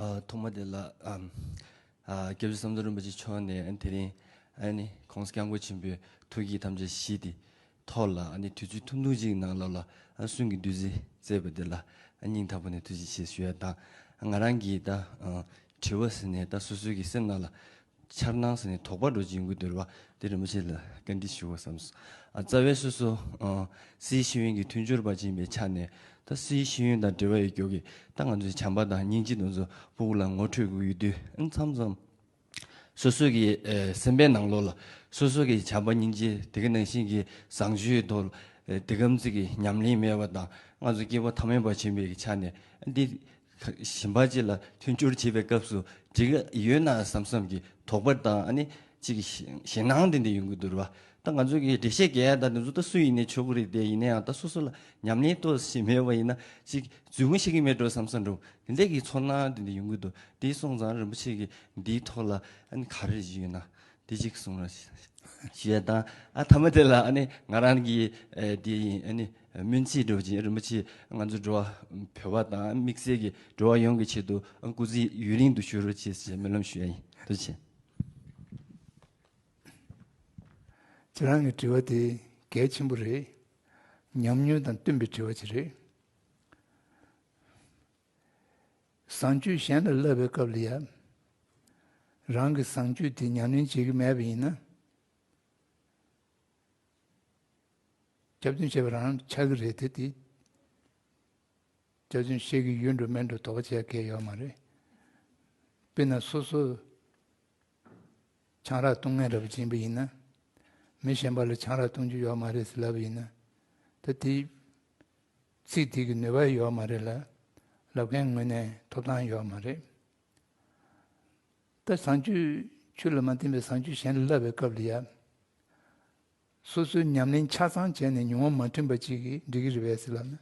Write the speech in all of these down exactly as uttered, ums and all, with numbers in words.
ཨ། ཐོག་མ་དེ་ལ། ཨམ། ཨ། སྐྱབས་རྗེ་ཟམ་གདོང་རིན་པོ་ཆེ་མཆོག་ནས། ཨ། དེ་རིང་། ཨ་ནི་༸གོང་ས་༸སྐྱབས་མགོན་ཆེན་པོའི་ཐུགས་བསྐྱེད་དམ་བཅའ་བཞི་དེ་ཐོག་ལ། ཨ་ནི་དུས་ཚོད་ཐུང་ཐུང་ཅིག་ནང་ལོགས་ལ། ཨ། གསུང་གི་བདུད་རྩི་བསྩལ་བ་དེ་ལ། ཨ། སྙིང་ཐག་པ་ནས་ཐུགས་རྗེ་ཆེ་ཞུ་ཡ་དང་། ང་རང་གིས་ད། ཨ། དྲི་བ་ཟེར་ནས་ད་སོ་སོའི་གི་སེམས་ནང་ལ་འཆར་སྣང་ཟེར་ནས་དོགས་པ་འདྲ་ཅིག་ཡོང་གི་འདུག་པ། དེ་རིན་པོ་ཆེ་ལ་བཀའ་འདྲི་ཞུ་དགོས་བསམས་སོང་། ཨ། རྩ་བའི་སོ་སོ། ཨ། སྲིད་ཤེས་ཡོན་གྱི་མཐུན་སྦྱོར་པ་ཅིག་ཡིན་པའི་ཆ་ནས། ད་སྲིད་ཤེས་ཡོན་དང་འབྲེལ་བ་ཡོད་ཀྱོག་གི་ད་ང་ཚོའི་བྱམས་པ་དང་སྙིང་རྗེ་དེ་ཚོ་ཕྲུ་གུ་ལ་ངོ་འཕྲོད་དགོས་ཡོད་དུས། ཨ། མཚམས་མཚམས་སོ་སོ་གི། ཨེ། སེམས་པའི་ནང་ལོགས་ལ་སོ་སོ་གི་བྱམས་པ་སྙིང་རྗེ། དེ་ག་ནང་བཞིན་གྱི་བཟང་སྤྱོད་ཐོག་ལ། ཨེ། དེ་གམ་ཚིག་གི་ཉམས་ལེན་མེད་པ་དང་། ང་ཚོ་སྐྱེས་བུ་ཐ་མལ་པ་ཆེན་པོའི་གི་ཆ་ནས་འདི་གཞན་པ་ཅིག་ལ་མཐུན་སྦྱོར་བྱེད་པའི་སྐབས་སུ་འགྲིག་གི་ཡོད་ན་བསམ་བསམ་གྱི་དོགས་པ་དང་། ཨ་ནི་ཅིག་ཞེད་སྣང་དེ་འདྲ་ཡོང་གི་འདུག་པ། ད་ང་ཚོ་གི་འགྲེལ་བཤད་རྒྱག་ཡ་ད་དེ་ཚོ་ད་སུ་ཡིན་ནའི་ཆོག་གི་རེད་དེ། ཡིན་ན་ཡང་ད་སོ་སོ་ལ་ཉམས་ལེན་ཏོག་ཙམ་མེད་པ་ཡིན་ན་ཅིག་རྫུན་མ་བཤད་ཀྱི་མེད་འགྲོ་བསམ་བསམ་འགྲོ། དེ་འདྲ་གི་ཚོར་སྣང་དེ་འདྲ་ཡོང་གི་འདུག་དེ་སོང་ཙང་རིན་པོ་ཆེ་གིས་འདིའི་ཐོག་ལ། ཨ་ནི་ག་རེ་ཞིག་ཡོད་ན་དེ་ཅིག་གསུང་རོགས་ཞུ་ཡ་དང་། ཨ། མཐའ་མ་དེ་ལ། ཨ་ནི་ང་རང་གི། ཨེ། དེ་ཡིན། ཨ་ནི་སྨོན་ཚིག་འདྲ་ཅིག་རིན་པོ་ཆེ་ང་ཚོ་འགྲོ་བ་བོད་པ་དང་དམིགས་བསལ་གྱི་འགྲོ་བ་ཡོངས་ཀྱི་ཆེད་དུ། ཨ། སྐུ་ཚེ་ཡུན་རིང་དུ་བཞུགས་རོགས་བྱེད་ཟེར་སྨོན་ལམ་ཞུ་ཡ་ཡིན། ཐུགས་རྗེ་ཆེ། ཁྱེད་རང་གི་དྲི་བ་དེ་གལ་ཆེན་པོ་རེད། ཉམས་མྱོང་དང་བསྟུན་པའི་དྲི་བ་ཅིག་རེད། བཟང་སྤྱོད་གཞན་ལ་བསླབ་པའི་སྐབས་ལ་ཡང་། རང་གི་བཟང་སྤྱོད་དེ་ཉམས་ལེན་བྱེད་ཀྱི་མེད་པ་ཡིན་ན། སྐྱབས་སྟོན་བྱས་པ་རང་ཆགས་ཀྱི་རེད་དེ། དེ་སྐྱབས་སྟོན་བྱེད་ཀྱི་ཡོད་འགྲོ་མེད་འགྲོ་དོགས་པ་བྱེད་ཡ་གང་ཡང་ཡོད་མ་རེད། དཔེར་ན་སོ་སོ་ཆང་རག་བཏུང་མཁན་འདྲ་པོ་ཅིག་ཡིན་པ་ཡིན་ན། མི་གཞན་པ་ལ་ཆང་རག་བཏུང་རྒྱུ་ཡོད་མ་རེད་ཟེར་ལབ་པ་ཡིན་ན། ད་དེ་ཚིག་དེ་གི་ནུས་པ་ཡོད་མ་རེད་ལ། ལབ་མཁན་ངོས་ནས་ཐོབ་ཐང་ཡོད་མ་རེད། ད་བཟང་སྤྱོད། ཆོས་ལ་མ་བརྟེན་པའི་བཟང་སྤྱོད་གཞན་ལ་བསླབ་པའི་སྐབས་ལ་ཡང་། སོ་སོའི་ཉམས་ལེན་ཆ་ཚང་བྱས་ནས་མྱོང་བ་མ་ཐོན་པ་ཅིག་གིས་འགྲིག་གི་རེད་པས་ཟེར་ལབ་ན།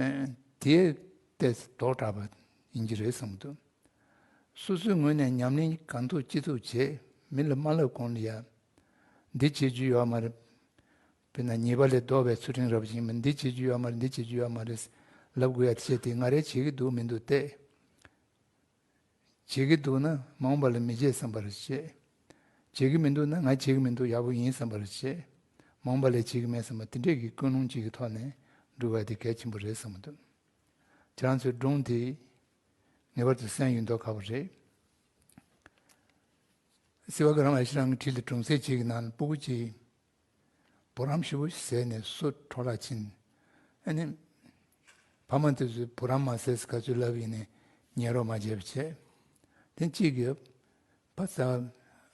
ཨ། དེ་ཏོག་ཙམ་དོག་དྲགས་པ་ཡིན་གྱི་རེད་བསམ་གྱི་འདུག་སོ་སོའི་ངོས་ནས་ཉམས་ལེན་གང་ཐུབ་ཅི་ཐུབ་བྱས། མི་ལ་མ་ལབ་གོང་ལ་ཡང་། འདི་བྱེད་རྒྱུ་ཡོད་མ་རེད། དཔེར་ན་ཉེས་པ་ལས་ལྡོག་པའི་ཚུལ་ཁྲིམས་འདྲ་པོ་ཅིག་ཡིན་པ། འདི་བྱེད་རྒྱུ་ཡོད་མ་རེད། འདི་བྱེད་རྒྱུ་ཡོད་མ་རེད་ལབ་དགོས་ཡ་དེ་བྱས་ཏེ། ང་རས་བྱེད་ཀྱི་འདུག་མི་འདུག་བལྟས། བྱེད་ཀྱི་འདུག་ན་མ་འོངས་པ་ལ་མི་བྱེད་བསམ་པ་རེ་བྱེད། བྱེད་ཀྱི་མི་འདུག་ན་ང་བྱེད་ཀྱི་མི་འདུག་ཡག་པོ་ཡིན་བསམ་པ་རེ་བྱེད། མ་འོངས་པ་ལ་བྱེད་ཀྱི་མེད་བསམ་པ་དེ་འདྲས་ཀྱི་ཀུན་སློང་གཅིག་གི་ཐོག་ནས་འགྲོ་བ་དེ་གལ་ཆེན་པོ་རེད་བསམ་གྱི་འདུག་ཁྱེད་རང་ཚོའི་སྒྲུང་དེ་ངེས་པར་དུ་གསན་ཡོད་མདོག་ཁ་པོ་རེད། སེ་བ་ག་རམ་ཨ་ཤི་རང་གི་བྲིས་ལ་སྒྲུང་གསེར་གཅིག་གི་ནང་ལ་སྤུ་གུ་གཅིག་བུ་རམ་ཞེ་པོ་ཟས་ནས་སོ་འཕྲོ་བརླག་ཕྱིན། ཨ་ནི་ཕ་མ་དེ་ཚོས་བུ་རམ་མ་ཟས་ག་ཚོད་ལབ་ཡིན་ནའི་ཉན་རོགས་མ་བྱས་པ་བྱས། དེ་གཅིག་གིས་ཕ་ས་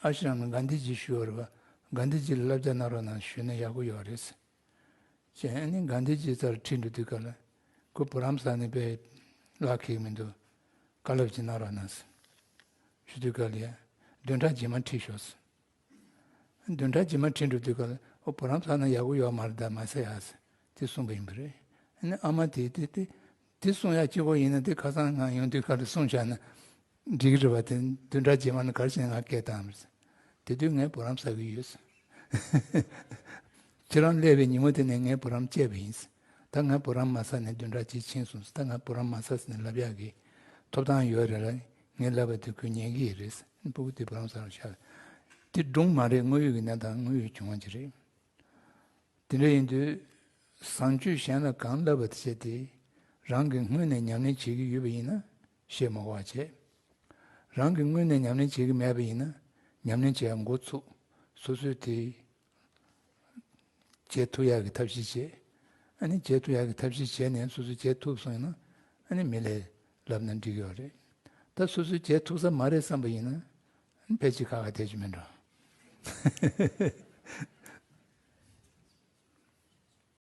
ཨ་ཤི་རམ་ལ་གྷན་དྷི་ཇི་ཞུ་བ་རེད་པ། གྷན་དྷི་ཇི་ལ་བསླབ་བྱ་གནང་རོགས་གནང་ཞུས་ན་ཡག་པོ་ཡོད་རེད་ཟེར། བྱས། ཨ་ནི་གྷན་དྷི་ཇི་རྩར་ཁྲིད་འགྲོ་དུས་སྐབས་ལ། ཁོ་བུ་རམ་ཟ་ནས་དཔེ་ལག་ཁེགས་མི་འདུག་བཀའ་སློབ་ཅིག་གནང་རོགས་གནང་ཟེར་ཞུ་དུས་སྐབས་ལ་ཡ། བདུན་ཕྲག་རྗེས་མ་ཁྲིད་ཤོག་ཟེར། བདུན་ཕྲག་རྗེས་མ་ཁྲིད་འགྲོ་དུས་སྐབས་ལ། ཨོ། བུ་རམ་ཟ་ན་ཡག་པོ་ཡོད་མ་རེད་ད། མ་ཟ་ཡ་ཟེར་དེ་གསུངས་པ་ཡིན་པ་རེད། ཨ་ནི་ཨ་མ་དེས་དེ་དེ་དེ་གསུང་ཡ་གཅིག་པོ་ཡིན་ན། དེ་ཁ་སང་ང་ཡོང་དུས་སྐབས་ལ་གསུངས་བཞག་ན་འགྲིག་གི་རེད་པ། དེ་བདུན་ཕྲག་རྗེས་མ་ནས་ག་རེ་བྱས་ནས་ང་སྐད་བཏང་རེད་ཟེར། དེ་དུས་ངས་བུ་རམ་ཟ་གི་ཡོད་ཟེར། ཁྱེད་རང་སླེབས་པའི་ཉིན་མོ་དེ་ནས་ངས་བུ་རམ་བཅད་པ་ཡིན་ཟེར། ད་ང་བུ་རམ་མ་ཟ་ནས་བདུན་ཕྲག་གཅིག་ཕྱིན་སོང་ཟེར། ད་ང་བུ་རམ་མ་ཟ་ཟེར་ནས་ལབ་ཡག་གི་ཐོབ་ཐང་ཡོད་རེད་ལ། ངས་ལབ་པ་དེ་ཁོས་ཉན་གི་ཡོད་རེད་ཟེར། སྤུ་གུ་དེ་བུ་རམ་ཟ་རོགས་བྱ། དེ་སྒྲུང་མ་རེད། དངོས་ཡོད་ཀྱི་གནས་སྟངས་དངོས་ཡོད་བྱུང་བ་ཅིག་རེད། དེ་འདྲ་ཡིན་དུས་བཟང་སྤྱོད་གཞན་ལ་གང་བསླབ་པ་དེ་བྱས་ཏེ། རང་གིས་སྔོན་ནས་ཉམས་ལེན་བྱེད་ཀྱི་ཡོད་པ་ཡིན་ན་ཞེད་མ་དགོས་པ་བྱས། རང་གིས་སྔོན་ནས་ཉམས་ལེན་བྱེད་ཀྱི་མེད་པ་ཡིན་ན་ཉམས་ལེན་བྱེད་ཡ་འགོ་ཚུགས། སོ་སོས་དེ་བྱེད་ཐུབ་ཡག་གི་ཐབས་ཤེས་བྱེད། ཨ་ནི་བྱེད་ཐུབ་ཡག་གི་ཐབས་ཤེས་བྱས་ནས་སོ་སོས་བྱེད་ཐུབ་སོང་ཡིན་ན། ཨ་ནི་མི་ལ་ལབ་ན་འགྲིག་ཡོད་རེད། ད་སོ་སོས་བྱེད་ཐུབ་ས་མ་རེད་བསམ་པ་ཡིན་ན། ཨ་ནི་ཕལ་ཆེར་ཁག་ཁག་བསྡད་རྒྱུ་མིན་འགྲོ།